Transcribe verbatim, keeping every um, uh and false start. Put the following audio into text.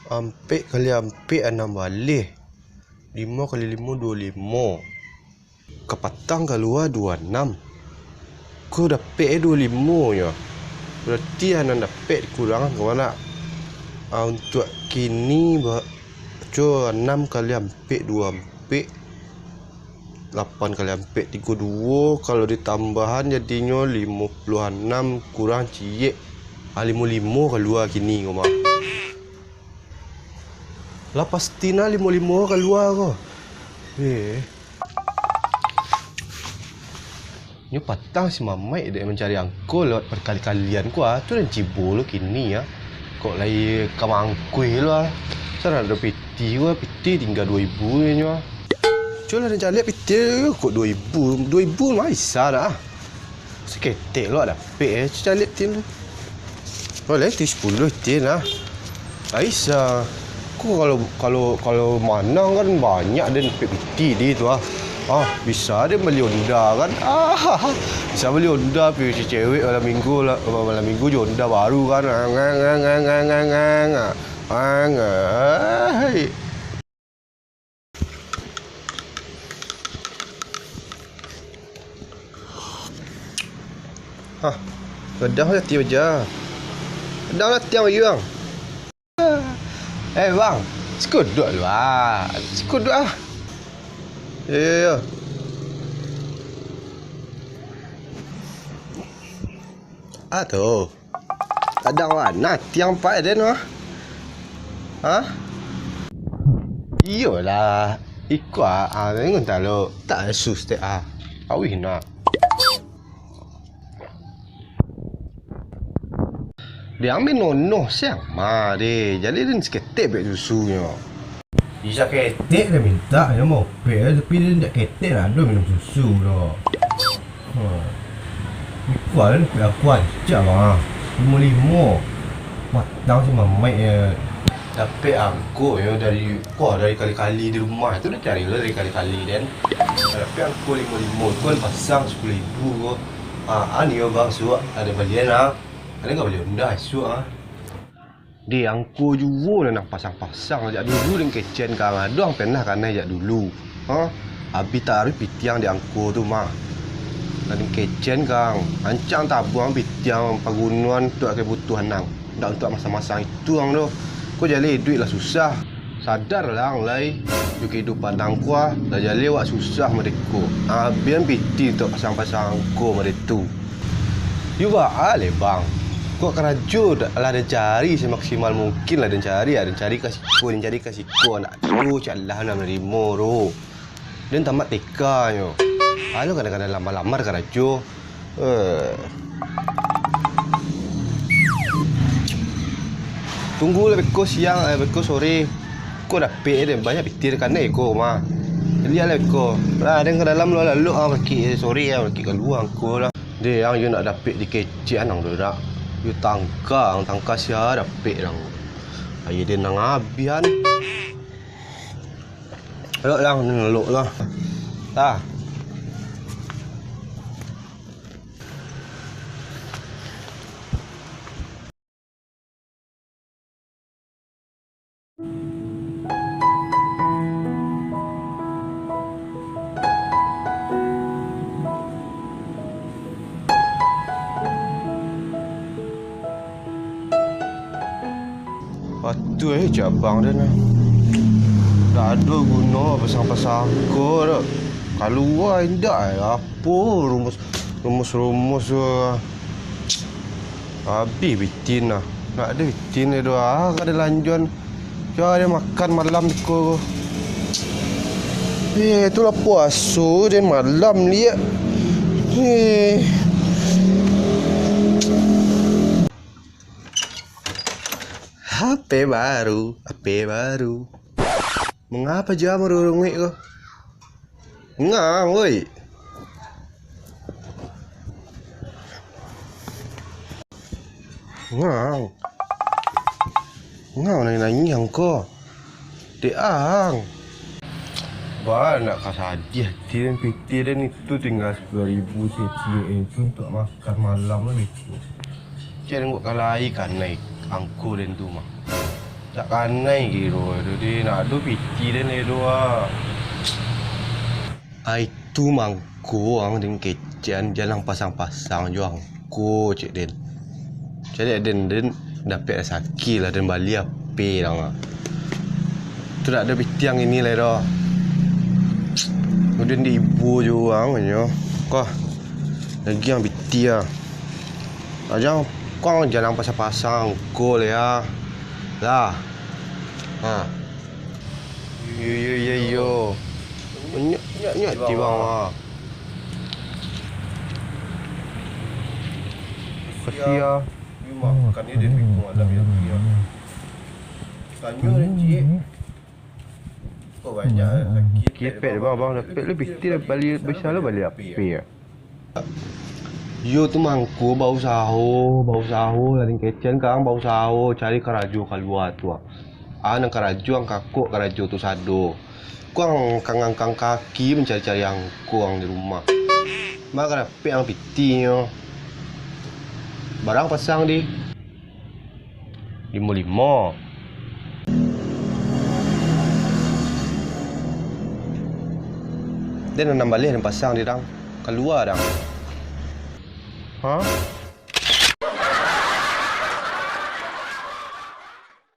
Ampek kali ampek anam baleh. Limo kali limo duo limo. Kapatang kalua duo anam. Ko dapek e duo limo nyo. Barati anam dapek dikurangan ka mana? Ah, untuak kini, ba-, co anam kali ampek duo ampek. Lapan kali ampek tigo duo, kalau ditambahan jadinyo limo puluah anam kurang ciek, ah, limo limo kalua kini ko mah. Lah pasti nah limo limo kalua ko. Eh. Nyo patang si Mamaik dek mancari angko lewat parkali-kalian ko ah. Tu nan cibo lo kini ah. Kok lai ka mangkuih lo ah. Sana ado piti ko, piti tingga duo ribu nyo ah. Cubo lah den caliak piti, kok duo ribu, duo ribu mah bisa dak ah. Saketek lo dapek eh, cubo caliak piti tu. Oh, lai tu sapuluah piti nah. Bisa. Ko kalau, kalau, kalau manang kan banyak den dapek piti di tu ah. Ah, bisa den bali Honda kan. Ah, bisa bali Honda pi cewek malam minggu lah, malam minggu jo Honda baru kan. Ang, ang, ang, ang, ang, ang, ang. Ang, ai. Hah, gadang lah tiang baja. Gadang lah tiang baja, Bang. Eh, Bang, siko duduak lu, ah. Siko duduak, ah. Yo, yo, yo. Ah, tu. Gadang wak nah tiang pai den mah. Ha? Iyolah. Iko ah, ah, ingon talo. Tak sus tek ah. Awih nak. Diambil nonoh siang mah deh. Jadi den saketek bek susunyo. Bisa ketek lah mintak, nyo mopek, tapi den indak ketek lah, ado minum susu doh. Ha. Iko lah, dapek aku rancak, Bang. Limo-limo. Matang si Mamaik, yo. Dapek angko, yo, dari, wah, dari kali-kali di rumah tu, den cari lah dari kali-kali, den. Dapek angko limo-limo, tu kan pasang sapuluah ribu ko. Ah, ni yo, Bang, suak, ado balian, ah. Ado ka bali Honda, suak, ah. Deh, angko juo nan ang pasang-pasang, jak dulu den kecekan, ado ang pernah kanai jak dulu. Ha? Abih taruih piti ang di angko tu mah. Nan den kecekan, rancak ang tabuang piti ang pagunoan untuak kabutuhan ang, indak untuak masang-masang itu ang doh. Ko jaleh iduik lah susah. Sadarlah ang lai, jo kahidupan ang ko ah, lah jaleh wak susah madeko. Abihan piti untuak pasang-pasang angko madetu. Yo baa lai, Bang. Kok karajo dak lah den cari samaksimal mungkin lah den cari, ah, den cari ka siko, den cari ka siko, ndak ado cak lah nan narimo tu. Den tamat T K nyo. Alo kadang-kadang lamar-lamar karajo. Eh. Tunggu lah beko siang, eh, beko sore. Ko dapek den, banyak piti kanai ko mah. Liek lah beko. Lah, den ka dalam lo, lalu ah, bakik sore ah, bakik kalua ko lah. Deh, ang yo nak dapek dikecekan ang tu dak. Yo tangka, ang tangka sia dapek ang. Aia den nan abihan. Lok lang, lok lah. Tah. Patuah eh, cabang den lah. Dak ado guno pasang-pasang ko dak. Kalua indak eh, apo rumus, rumus-rumus tu. Abih bitin lah. Nak ado bitin eh doh, ah, kada lanjuan. Cari makan malam ko. Eh, tu lah puaso den malam liak. Eh. H P baru, H P baru. Mangapa jam rurunguik ko? Ngang, woi. Ngang. Ngang nangih-nangih ang ko. Dek ang. Bah, nak ka sadih, piti den itu tingga sapuluah ribu saketek itu untuak makan malam lah itu. Cek den kok kalai kanai angko den tu mah. Tak kanai kiro tu, di nak ado piti den lai tu, ah. Ai tu mangko ang den kecekan, jan ang pasang-pasang jo angko, cek den. Caliak den, den dapek rasaki lah, den bali H P dang, ah. Tu nak ado piti ang kini lai doh. Kemudian di ibo jo ang nyo. Kah, lagi ang piti, ah. Aja kong jan ang pasang-pasang angko lai, ah. Lah. Ha. Yo, yo, yo, yo. Nyak, nyak, nyak, di bawah. Kasiah. Makan ni dia bingkung alam yang dia. Tanya dia, cik. Kok banyak sakit? Kepek, bang, bang, dapek lu piti, bali, bisa lu bali H P, ya? Yo tu mangko bausaho, bausaho lah, den kecekan, kang bausaho cari karajo kalua tu, ah. Ah, nan karajo ang kakok karajo tu sado. Kang kangangkang kaki mancari-cari angko ang di rumah. Ma ka dapek ang pitinyo. Bara ang pasang di? Limo-limo. Den anam baleh den pasang di dang. Kalua dang. Ha?